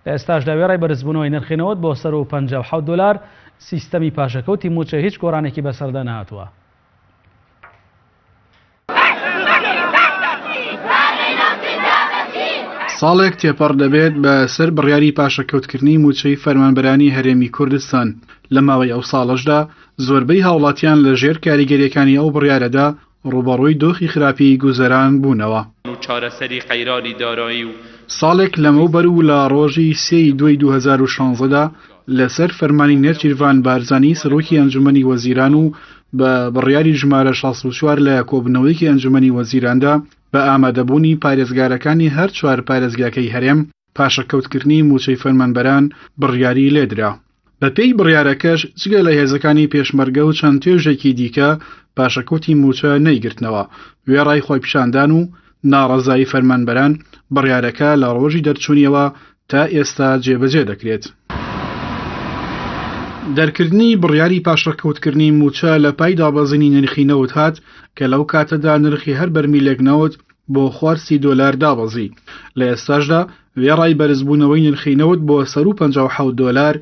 لە ئێستاشدا وێڕای بەرزبوونەوەی نرخی نەوت بۆ سەروو 57 دۆلار، سیستەمی پاشەکەوتی مووچە هیچ گۆڕانێکی بەسەردا نەهاتووە. ساڵێک تێپەڕ دەبێت بە سەر بڕیاری پاشەکەوتکردنی مووچەی فەرمانبەرانی هەرێمی کوردستان، لە ماوەی ئەو ساڵەشدا زۆربەی هاوڵاتیان لە ژێر کاریگەرییەکانی ئەو بڕیارەدا ڕووبەڕووی دۆخی خراپی گوزەران بوونەوە. و چارەسەری قەیرانی دارایی و. ساڵێک لەمەوبەر و لە ڕۆژی سێ ی دووی 2016 دا لەسەر فەرمانی نێچیرڤان بارزانی سەرۆکی ئەنجومەنی وەزیران و بە بڕیاری ژمارە 64 لە کۆبوونەوەیەکی ئەنجومەنی وەزیراندا بە ئامادەبوونی پارێزگارەکانی هەر چوار پارێزگاکەی هەرێم پاشەکەوتکردنی مووچەی فەرمانبەران بڕیاری لێدرا. بەپێی بڕیارەکەش جگە لە هێزەکانی پێشمەرگە و چەند توێژێکی دیکە پاشەکەوتی مووچە نەیگرتنەوە، وێڕای خۆپیشاندان و ناڕەزایی فەرمانبەران، بڕیارەکە لە ڕۆژی دەرچوونیەوە تا ئێستا جێبەجێ دەکرێت. دەرکردنی بڕیاری پاشەکەوتکردنی مووچە لە پای دابەزینی نرخی نەوت هات کە لەو کاتەدا نرخی هەر بەرمیلێک نەوت بۆ خوار سی دۆلار دابەزی، لە ئێستاشدا وێڕای بەرزبوونەوەی نرخی نەوت بۆ سەروو 57 دۆلار،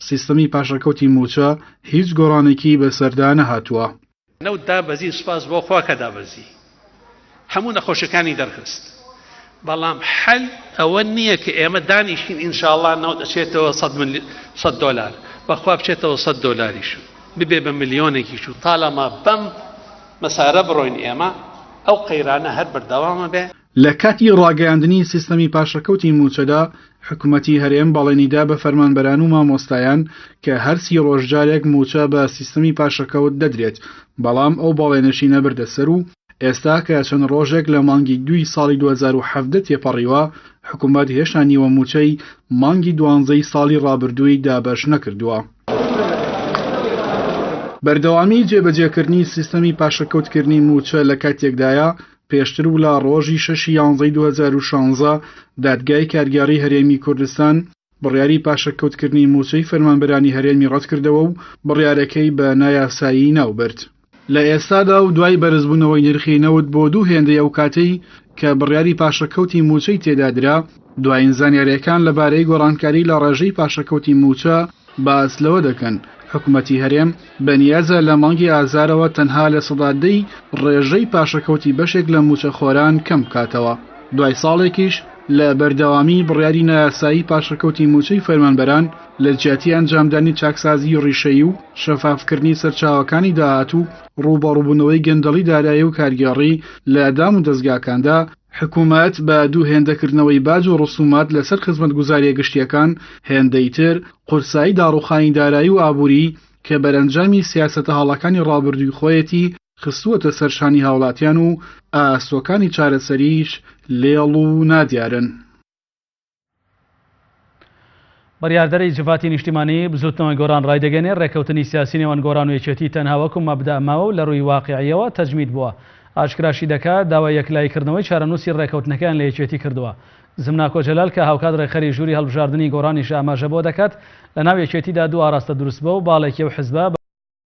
سیستەمی پاشەکەوتی مووچە هیچ گۆڕانێکی بەسەردا نەهاتووە. نەوت دابەزی سوپاس بۆ خوا کە دابەزی هەموو نەخۆشیەکانی دەرخست بەڵام حەل ئەوە نییە کە ئێمە دانیشین ئینشاڵڵا نەوت ئەچێتەوە 100 دۆلار بەخوا بچێتەوە 100 دۆلاریش ببێ بە ملیۆنێکیش و تاالما بەم مەسارە بڕۆین ئێمە ئەو قەیرانە هەر بەردەوامە بێ. لە کاتی ڕاگەیاندنی سیستەمی پاشەکەوتی مووچەدا، حکومەتی هەرێم بەڵێنیدا بە فەرمانبەران و مامۆستایان کە هەر سی ڕۆژ جارێک مووچە بە سیستەمی پاشەکەوت دەدرێت، بەڵام ئەو بەڵێنەشی نەبردە سەر و ئێستا کە چەند ڕۆژێک لە مانگی دووی ساڵی 2017 تێپەڕیوە، حکومەت هێشتا نیوە مووچەی مانگی دوانزەی ساڵی ڕابردووی دابەش نەکردووە. بەردەوامی جێبەجێکردنی سیستەمی پاشەکەوتکردنی مووچە لە کاتێکدایە، پێشتر و لە ڕۆژی شەشی یانزەی 2016 دادگای کارگێڕی هەرێمی کوردستان بڕیاری پاشەکەوتکردنی مووچەی فەرمانبەرانی هەرێمی ڕەتکردەوە و بڕیارەکەی بە نایاسایی ناوبرد. لە ئێستادا و دوای بەرزبوونەوەی نرخی نەوت بۆ دوو هێندەی ئەو کاتەی کە بڕیاری پاشەکەوتی مووچەی تێدا درا، دوایین زانیارییەکان لەبارەی گۆڕانکاری لە ڕێژەی پاشەکەوتی مووچە باس لەوە دەکەن، حکومەتی هەرێم بەنیازە لە مانگی ئازارەوە تەنها 10% ی ڕێژەی پاشەکەوتی بەشێک لە مووچەخۆران کەم بکاتەوە. دوای ساڵێکیش لە بەردەوامی بڕیاری نایاسایی پاشەکەوتی مووچەی فەرمانبەران، لە جیاتی ئەنجامدانی چاکسازیی ڕیشەیی و شەفافکردنی سەرچاوەکانی داهات و ڕووبەڕووبوونەوەی گەندەڵی دارایی و کارگێڕی لە دام و دەزگاکاندا، حکومەت بە دوو هێندەکردنەوەی باج و ڕسومات لەسەر خزمەتگوزارییە گشتییەکان، هێندەی تر قورسایی داڕووخانی دارایی و ئابووری کە بەرەنجامی سیاسەتە هەڵەکانی ڕابردووی خۆیەتی، خستووەتە سەر شانی هاوڵاتیان و ئاسۆکانی چارەسەریش لێڵ و نادیارن. بڕیاردەری جڤاتی نیشتیمانی بزوتنەوەی گۆڕان ڕایدەگەیەنێ، ڕێککەوتنی سیاسی نێوان گۆڕان و یەکێتی تەنها وەکو مەبدەئ ماوە و لە ڕووی واقیعییەوە تەجمید بووە. ئاشکراشی دەکات، داوای یەکلاییکردنەوەی چارەنووسی ڕێککەوتنەکەیان لە یەکێتی کردووە. زمناکۆ جەلال کە هاوکات ڕێکخەری ژووری هەڵبژاردنی گۆڕانیشە ئاماژە بەوە دەکات، لەناو یەکێتیدا دوو ئاراستە دروستبووە و باڵێکی ئەو حزبە بە.